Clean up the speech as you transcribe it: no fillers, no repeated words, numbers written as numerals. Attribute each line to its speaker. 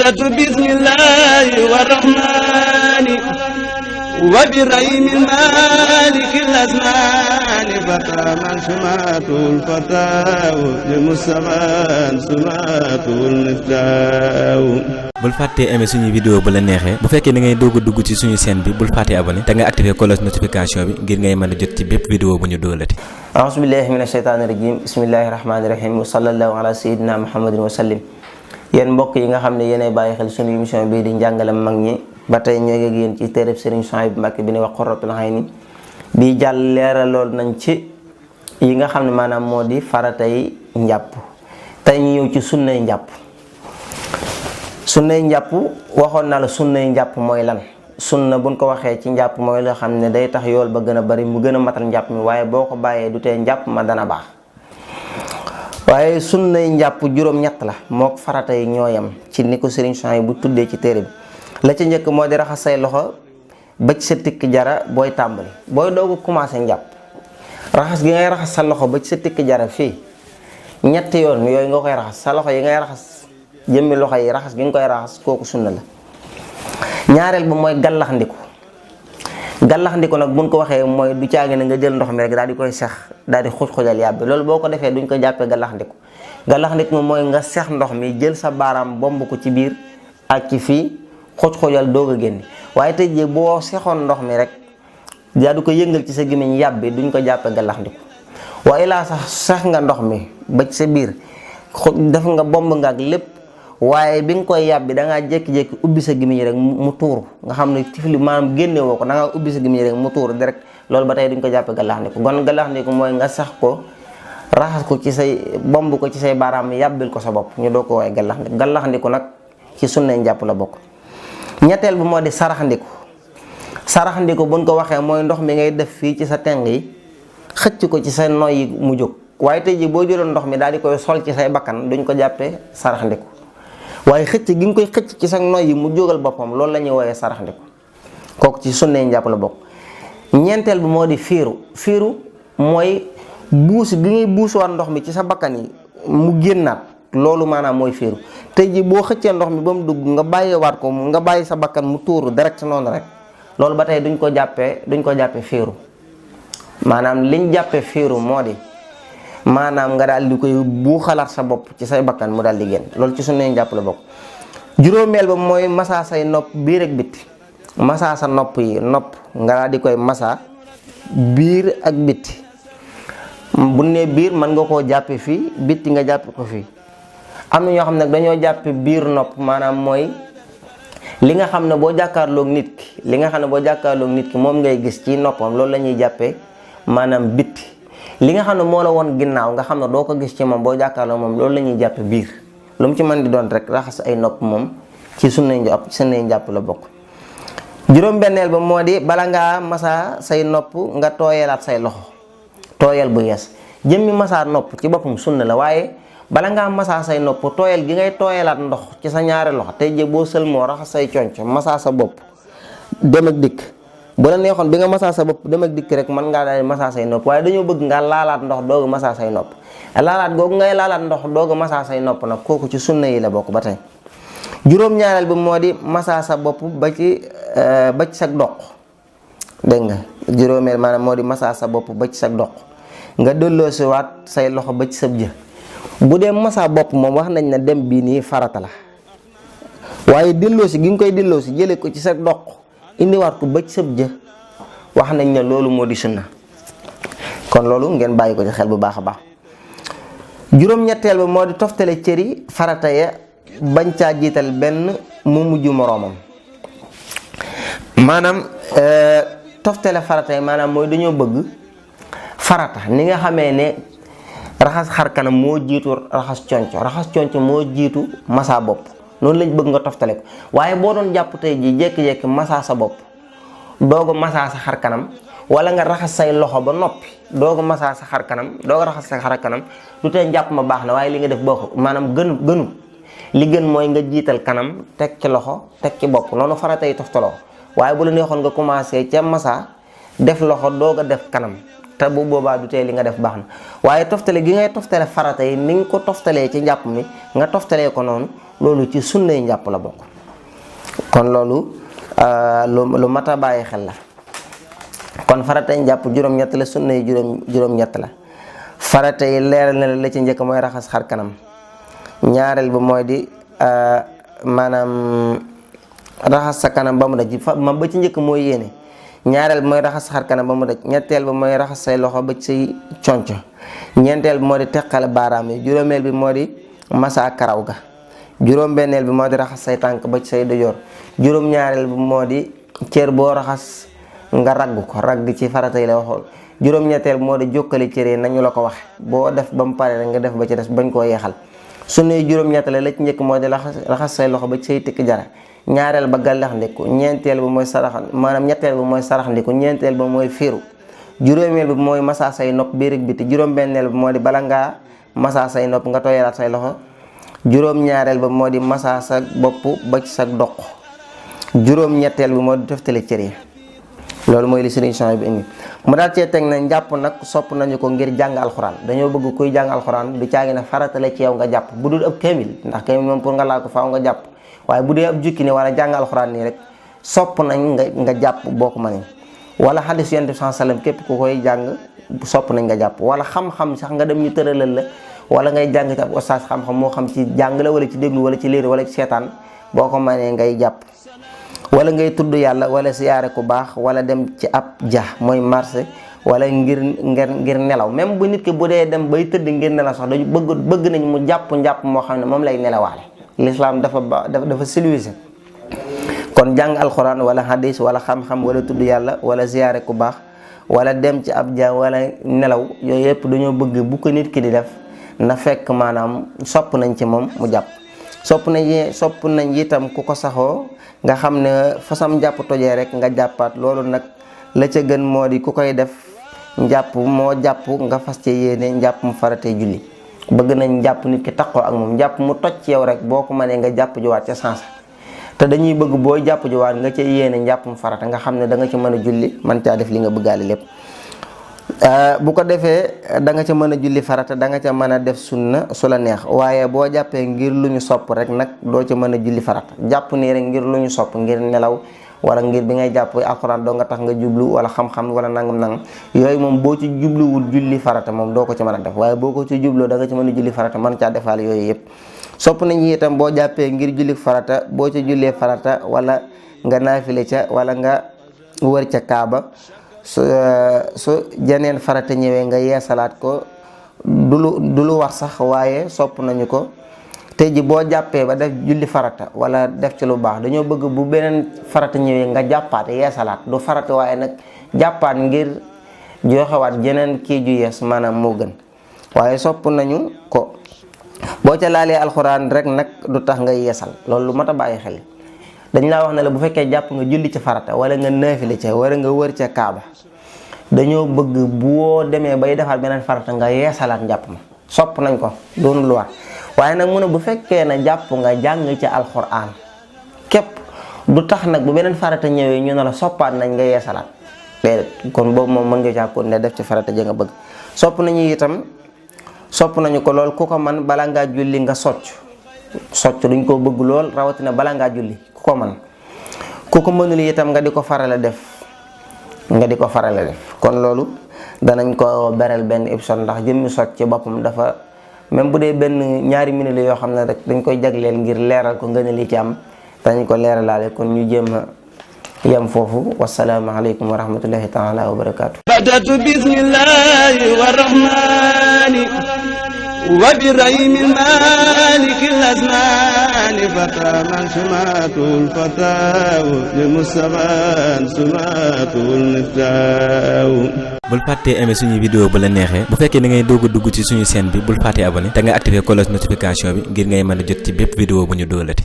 Speaker 1: بدأت بسم الله والرحمن وبرحيم المالك الأزمان فتى من سماته الفتاة لمصطفى سماته المفتاح.
Speaker 2: bul fàttee aimer suñu vidéo bu la neexee bu fekkee da ngay doog a dugg ci suñu chaîne bi bul fàttee abonné te nga activer cloche notification bi ngir ngay mën a jot ci bépp vidéo bu ñu doolati.
Speaker 3: a'uuzu billahi mina shaytaani rajim bismillahi rahmaani rahim wa sallallahu ala sayyidina muhammadin wa sallim. yéen mbokk yi nga xam ne yéenay bàyyi xel suñu émission bii di njàngale mag ñi ba tey ñoo ngi ak yéen ci téereb Serigne Souhaïbou Mbacké bi ni wax Qurratul Ayni bii jàll leeraloon nañ ci yi nga xam ne maanaam moo di faratay njàpp tey ñu ñëw ci sunnay njàpp. sunnay njàpp waxoon na la sunnay njàpp mooy lan sunna buñ ko waxee ci njàpp mooy loo xam ne day tax yool ba gën a bari mu gën a matal njàpp mi waaye boo ko bàyyee du tee njàpp ma dana baax. waaye sunnay njàpp juróom-ñett la mook farata yi ñooyam ci ni ko Serigne Souhaïbou bu tuddee ci téere bi la ci njëkk moo di raxas say loxo ba ci sa tikk jara booy tàmbali booy doog a commencé njàpp raxas gi ngay raxas sa loxo ba ci sa tikk jara fii ñetti yoon yooyu nga koy raxas sa loxo yi ngay raxas jëmmi loxo yi raxas gi nga koy raxas kooku sunna la. ñaareel ba mooy gallaxndiku gallaxndiku nag buñ ko waxee mooy du caagi ne nga jël ndox mi rek daal di koy sex daal di xuj-xujal yàbbi loolu boo ko defee duñ ko jàppee gallaxndiku gallaxndiku moom mooy nga sex ndox mi jël sa baaraam bomb ko ci biir ak ci fii xuj-xujal doog a génn waaye tey jii boo sexoon ndox mi rek daal di ko yëngal ci sa gémmiñ yàbbi duñ ko jàppee gallaxndiku waaye laa sax sex nga ndox mi ba ci sa biir def nga bomb nga ak lépp waaye bi nga koy yàbbi da ngaa jékki-jékki ubbi sa gémmiñ rek mu tuuru nga xam ne tifli maanaam génne woo ko da ngaa ubbi sa gémmiñ rek mu tuuru direct loolu ba tey duñ ko jàppee gallaxndiku kon gallaxndiku mooy nga sax ko raxas ko ci say bomb ko ci say baaraam yàbbil ko sa bopp ñu doo ko waaye gallaxndiku gallaxndiku nag ci sunnay njàpp la bokk. ñetteel bi moo di saraxndiku saraxndiku buñ ko waxee mooy ndox mi ngay def fii ci sa teng yi xëcc ko ci sa noy yi mu jóg waaye tey ji boo jëloon ndox mi daal di koy sol ci say bakkan duñ ko jàppee saraxndiku waaye xëcc gi nga koy xëcc ci sa noy yi mu jógal boppam loolu la ñuy woowee saraxndiku kooku ci sunnay njàpp la bokk. ñeenteel bi moo di fiiru mooy buus gi ngay buusuwaat ndox mi ci sa bakkan yi mu génnaat loolu maanaam mooy fiiru tey ji boo xëccee ndox mi ba mu dugg nga bàyyiwaat ko nga bàyyi sa bakkan mu tuuru direct noonu rek loolu ba tey duñ ko jàppee fiiru maanaam liñ jàppee fiiru moo di maanaam nga daal di koy buuxalaat sa bopp ci say bakkan mu daal di génn loolu ci sunnay njàpp la bokk. juróomeel ba mooy massa say nopp biir ak bitti massa sa nopp yi nopp nga daal di koy massa biir ak bitti bu ne biir mën nga koo jàppe fii bitti nga jàppe ko fii am na ñoo xam ne dañoo jàppe biir nopp maanaam mooy li nga xam ne boo jàkkaarloog nit ki moom ngay gis ci noppam loolu la ñuy jàppee maanaam bitti li nga xam ne moo la woon ginnaaw nga xam ne doo ko gis ci moom boo jàkkaarloo moom loolu la ñuy jàppe biir lu mu ci mën di doon rek raxas ay nopp moom ci sunnay njàpp la bokk. juróom-benneel ba moo di bala ngaa masa say nopp nga tooyalaat say loxo tooyal bu yees jëmmi masa nopp ci boppam sunna la waaye bala ngaa masa say nopp tooyal gi ngay tooyalaat ndox ci sa ñaari loxo tey jii boo sëlmoo raxas say conc masa sa bopp dem ak dikk bu la neexoon bi nga masa sa bopp dem ak dikk rek mën ngaa daal masa say nopp waaye dañoo bëgg nga laalaat ndox doog a masa say nopp laalaat googu ngay laalaat ndox doog a masa say nopp nag kooku ci sunna yi la bokk ba tey. juróom-ñaareel bi moo di masa sa bopp ba ci sa doq dégg nga juróomeel maanaam moo di masa sa bopp ba ci sa doq nga delloosi waat say loxo ba ci sa jë bu dee masa bopp moom wax nañ ne dem bii nii farata la waaye delloosi gi nga koy delloosi jëlee ko ci sa doq indiwaat ko ba ci sa jë wax nañ ne loolu moo di sunna kon loolu ngeen bàyyi ko ci xel bu baax a baax. juróom-ñetteel ba moo di toftale cëri farata ya bañ caa jiital benn mu mujj moroomam maanaam toftale farata yi maanaam mooy dañoo bëgg farata ni nga xamee ne raxas xar kanam moo jiitu raxas conco moo jiitu masa bopp noonu lañ bëgg nga toftale ko waaye boo doon jàpp tey ji jékki-jékki masa sa bopp dooga masa sa xar kanam wala nga raxas say loxo ba noppi dooga masa sa xar kanam dooga raxas sa xar kanam du tee njàpp ma baax na waaye li nga def bokk maanaam gënu li gën mooy nga jiital kanam teg ci loxo teg ci bopp noonu farata yi toftaloo waaye bu la neexoon nga commencé ca masa def loxo doog a def kanam te bu boobaa du tee li nga def baax na waaye toftale gi ngay toftale farata yi ni nga ko toftalee ci njàpp mi nga toftalee ko noonu loolu ci sunnay njàpp la bokk. kon loolu lu mat a bàyyi xel la. kon farata yi njàpp juróom-ñett la, sunna yi juróom-ñett la. farata yi leeral na la ci njëkk mooy raxas xar kanam, ñaareel ba mooy di maanaam raxas sa kanam ba mu daj ma ba ci njëkk mooy yéene, ñaareel bi mooy raxas xar kanam ba mu daj, ñetteel ba mooy raxas say loxo ba ci say conco, ñeenteel bi moo di teqale baaraam yi, juróomeel bi moo di masa karaw ga, juróom-benneel bi moo di raxas say tànk ba ci say dojoor, juróom-ñaareel bi moo di cër boo raxas nga ragg ko, ragg ci farata yi la waxoon, juróom-ñetteel bi moo di jokkale cër yi nañu la ko waxe, boo def ba mu pare rek nga def ba ci des bañ koo yeexal. sunna yi juróom-ñett la ci njëkk moo di raxas say loxo ba ci say tikk jara, ñaareel ba gàllax ndiku, ñeenteel ba mooy ñetteel ba mooy sarax ndiku, ñeenteel ba mooy fiiru, juróomeel bi mooy masa say nopp biir ak biti, juróom-benneel bi moo di bala ngaa masa say nopp nga tooyalaat say loxo, juróom-ñaareel ba moo di masa sa bopp ba ci sa doq, juróom-ñetteel bi moo di toftale cër yi. loolu mooy li solution bi indi mu daal cee teg na njàpp nag sopp nañu ko ngir jàng alxuraan. dañoo bëgg kuy jàng alxuraan du caagi ne farata la ci yow nga jàpp bu dul ab kaamil, ndax kaamil moom pour nga laal ko faaw nga jàpp, waaye bu dee ab jukki ne wala jàng alxuraan nii rek sopp nañ nga jàpp boo ko mënee, wala xadis yonent bi sallam képp ku koy jàng sopp nañ nga jàpp, wala xam-xam sax nga dem ñu tëralal la wala ngay jàng ci ab oustaz xam-xam moo xam ci jàng la wala ci déglu wala ci liir wala ci seetaan boo ko mënee ngay jàpp, wala ngay tudd yàlla wala siyaare ku baax wala dem ci ab mooy marché wala ngir nelaw. même bu nit ki bu dee dem bay tëdd ngir nelaw sax dañu bëgg nañ mu jàpp moo xam ne moom lay nelawaale. l'islam dafa civilisé. kon jàng alxuraan wala hadis wala xam-xam wala tudd yàlla wala siyaare ku baax wala dem ci ab wala nelaw yooyu yëpp dañoo bëgg bu ko nit ki di def na fekk maanaam sopp nañ ci moom mu jàpp. sopp nañ itam ku ko saxoo nga xam ne fasam njàpp tojee rek nga jàppaat. loolu nag la ca gën moo di ku koy def njàpp nga fas ci yéene njàpp mu faratee julli. bëgg nañ jàpp nit ki takkoo ak moom njàpp mu toj ci yow rek boo ko mënee nga jàpp jiwaat ca sansa te dañuy bëgg boo jàpp jiwaat nga ca yéene njàpp mu farata nga xam ne da nga ci mën a julli man caa def li nga bëggaale lépp. bu ko defee da nga ca mën a julli farata da nga ca mën a def sunna su la neex, waaye boo jàppee ngir lu ñu sopp rek nag doo ca mën a julli farata. jàpp nii rek ngir lu ñu sopp ngir nelaw wala ngir bi ngay jàpp alxuraan doo nga tax nga jublu wala xam-xam wala nangam yooyu moom boo ci jubluwul julli farata moom doo ko ci mën a def, waaye boo ko ci jubloo da nga ci mën a julli farata mën caa defaale yooyu yëpp. sopp nañ itam boo jàppee ngir julli farata boo ca jullee farata wala nga naafile ca wala nga wër ca kaaba su janeen farata ñëwee nga yeesalaat ko du lu war sax, waaye sopp nañu ko. tey ji boo jàppee ba def julli farata wala def ci lu baax dañoo bëgg bu beneen farata ñëwee nga jàppaat yeesalaat du farata waaye nag jàppaat ngir joxewaat jeneen kii ju yees maanaam moo gën, waaye sopp nañu ko. boo ca laalee alxuraan rek nag du tax nga yeesal, loolu lu mat a bàyyi xel. dañ laa wax ne la bu fekkee jàpp nga julli ci farata wala nga naafile ca wala nga wër ca kaaba dañoo bëgg boo demee bay defaat beneen farata nga yeesalaat njàpp ma. sopp nañ ko doonu lu war, waaye nag mu ne bu fekkee ne jàpp nga jàng ci alxuraan képp du tax nag bu beneen farata ñëwee ñu ne la soppaat nañ nga yeesalaat déedéet. kon boobu moom mën nga jàppoon ne def ci farata ja nga bëgg. sopp nañu ko lool ku ko man bala ngaa julli nga socc duñ ko bëgg lool rawatina bala ngaa julli ku ko man. ku ko mënul itam nga di ko farale def kon loolu danañ ko beral benn épisode ndax jëmmi socc ci boppam dafa même bu dee benn ñaari minute yoo xam ne rek dañ koy jagleel ngir leeral ko ngeen li ci am dañ ko leeralaale. kon ñu jéem a yem foofu. wasalaamu aleykum wa rahmatullahi taala wa barakaatu.
Speaker 1: badatu bismillahi wa rahmani wa bi rahmin maliki al-azmani fata man sumatul fataw li mustafa sumatul miftaw.
Speaker 2: bul fàttee aimer suñu vidéo bu la neexee bu fekkee da ngay doog a dugg ci suñu chaîne bi bul fàttee abonné te nga activer cloche notification bi ngir ngay mën a jot ci bépp vidéo bu ñu dóolati.